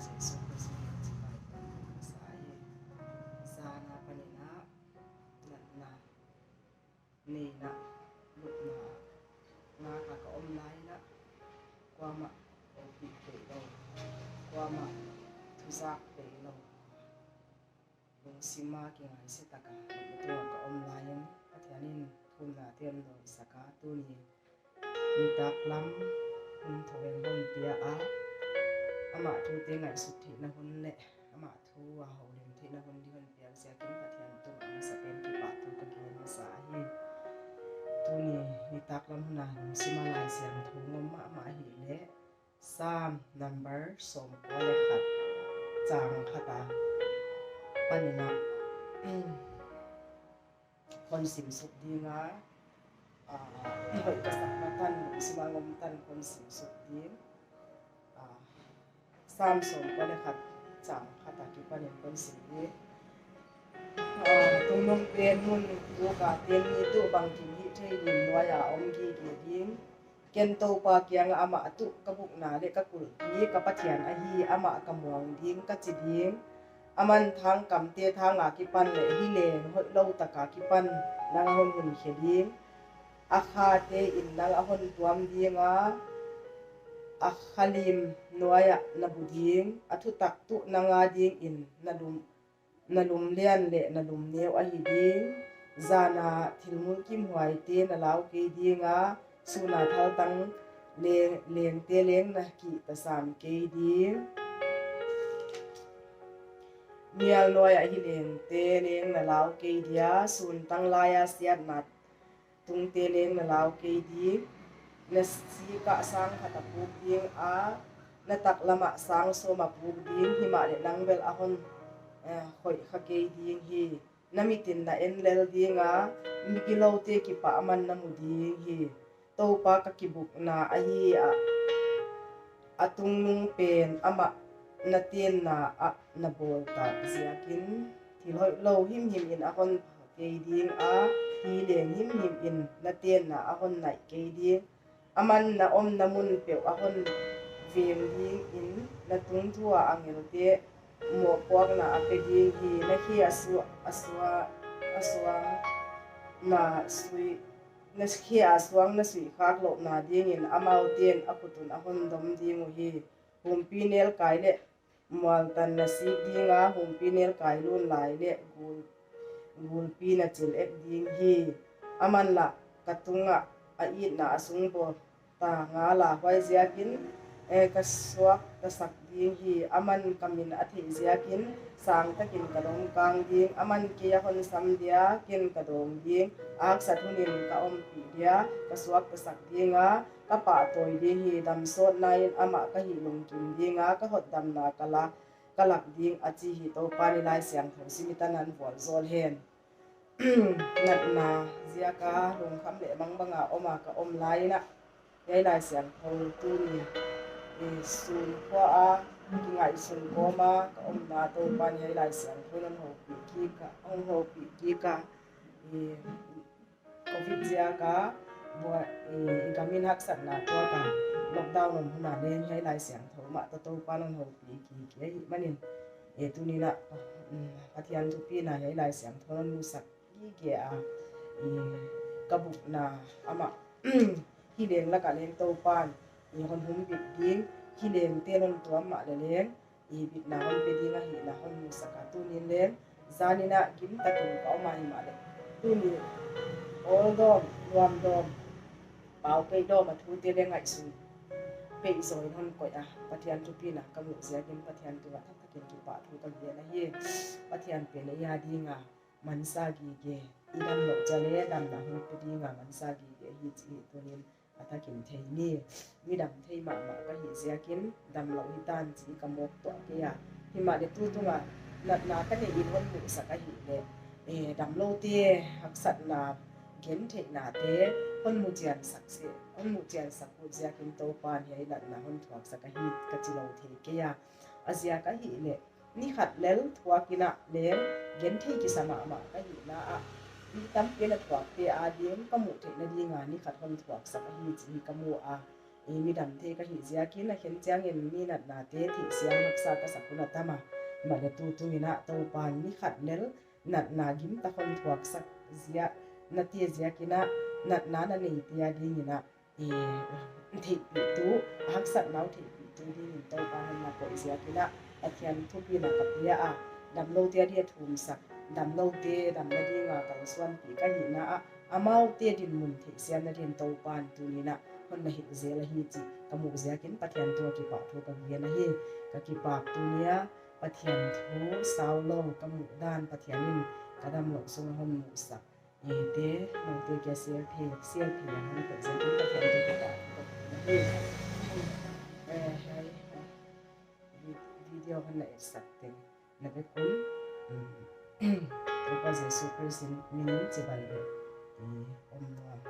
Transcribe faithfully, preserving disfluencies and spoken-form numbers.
Jesu Khrist min in chibai tangtung ka sa hi. Zan apan in a, natna neihna, lupna ngak a ka om lai in a, kuamah ompih theilou, kuamah thuzak theilou, lungsim a kingaihsia tak a lupna tungah ka om lai in, Pathian in thumna te hon dawisak a, tuni nitaklam hun thou hon pia a, amah thute ngaihsut theihna hun leh amah thu a houlim theihna hun di hon piak ziakin Pathian tungah masapen kipahthu ka gen masa hi. Tuni nitaklam hun a lungsim a Laisiangthou ngam mahmah ahihleh Sam number sawmkua leh khat, chang khat apan in a, kon sim suk ding a, ah, hoih ka sakna tan, lungsim a ngam tan kon sim suk ding. Ah, Sam sawmkua leh khat, chang khat akipan in kon sim ding. Ah, tungnungpen mun buk a teng ni tuh bangkim hih thei lim nuai a om gige ding. Ken Toupa kiangah amah tuh ka bukna leh ka kulhpi, ka Pathian ahi, amah ka muang ding, ka chi ding. Aman thangkamte thang akipan leh hileng hoihlou tak akipan nang a hon hunkhe ding. A khate in nang a hon tuam ding a, a khalim nuai ah na bu ding. A thutak tuh nang a ding in na lum na lum lian leh na lum neu ahi ding. Zan a thil mulkimhuaite na lau kei ding a, sun a thaltang leng, lengte leng na kihtasam kei ding. Mial nuai ah hilengte leng na lau kei dia, sun tang lai a siatna tungte leng na lau kei ding. Na sik ah sang khat a puk ding a, na taklam ah sang sawm a puk ding, himahleh nang bel a hon, eh, khoih kha kei ding hi. Na mit in na en lel ding a, migiloute kipahman na mu ding hi. Toupa ka kibukna ahi a, a tungnungpen amah na tenna ah na bawl tak ziakin, thil hoihlou himhim in a hon pha kei ding a, hileng himhim in na tenna a hon naih kei ding. Aman na omna mun peuh a hon veng ding in, na tungthu a angelte mohpuakna a pe ding hi. Na khe a su-, a sua-, a suang na sui, na khe a suang na suih khak louhna ding in amaute'n a khut un a hon dom ding uhi. Humpinelkai leh mualtan na sik ding a, humpinelkai lun lai leh gul, gulpi na chil ek ding hi. Aman lah ka tungah a itna a sung bawl ta ngal a, huaiziakin, eh, ka suaktasak ding hi. Aman ka min a theih ziakin sang takin ka dawng kang ding. Aman kei a hon sam dia, ken ka dawng ding. A haksat hun in ka ompih dia, ka suaktasak ding a, ka pahtawi ding hi. Damsawtna in amah ka hih lungkim ding a, ka hotdamna ka la, ka lak ding, a chi hi. Toupa'n i Laisiangthou sim i tan a hon vualzawl hen. Natna ziak a lungkham leh mangbang a om a ka om lai in a, hiai Laisiangthou tuni, eh, sun khua a kingaihsun kawm a ka omna Toupa'n hiai Laisiangthou in hon houpih kik a, hon houpih kik a, eh, Covid ziak a, bua, eh, i gam in haksatna tuak a, lockdown om hun a leng hiai Laisiangthou mah toh Toupa'n hon houpih kik ahihmanin, eh, tuni in a, mm, Pathian thupina hiai Laisiangthou in hon musak gige a, eh, ka bukna amah, hileng lak ah leng Toupa'n, eh, hon humbit ding, hilengte'n hon tuam mahleh leng, i bitna hon pe ding ahihna hon musak a, tuni in leng zan in a gim takin ka om a, himahleh tuni awl dawm, nuam dawm, pau peih dawm a thute leng ngaihsun peih zaw in hon koih a, Pathian thupina ka muh ziakin Pathian tungah thak takin kipahthu ka gen ahi. Pathian pen i a ding a mansa gige, i damlouh chiang leh damna hon pe ding a mansa gige hi chih tuni in a takin thei ni. Mi dam thei mahmah ka hih ziakin damlou hitan chih ka mawk tuah kei a. Himahleh tutung a natna ka neih in hon musak ahihleh, eh, damloute haksatna gentheihnate hon mu chiansak seh, hon mu chiansak uh ziakin Toupa'n hiai natna hon thuaksak ahi ka chi lou thei kei a. A ziak ahihleh ni khat lel thuak in a leng genthei kisa mahmah ka hihna ah, mi tampi a thuakte a ding ka muh theihna ding a ni khat hon thuaksak ahi chih ka mu a. I midam thei ka hih ziakin a khen chiangin mi natnate theihsiam haksa ka sak hun a tam a. Mahleh tu tungin a Toupan mi khat lel natna gimtak hon thuaksak ziak, nate ziakin a natna na neite a dingin a, i theihpihtu, haksatna uh theihpihtu dingin Toupan hon na koih ziakin a Pathian thupina ka pia a, damloute a dia thumsak, damloute damna dinga kalsuanpih ka hihna ah, amaute dinmun theihsiamna din Toupan tuni'n a hon na hilh zel ahi chih ka muh ziakin Pathian tungah kipahthu ka gen ahi. Ka kipak tuni a, Pathian thu saulou ka muh dan Pathian in ka damlouh sung a hon muhsak. Eite, noute kia share thei, share thei a hon koih ziakin Pathian tungah kipahthu ka gen ahi. Eh, hai, eh, vi-, video hon na etsak teng na vek un, mm, Toupa Jesu Khrist in min in chibai leh, i om nuam.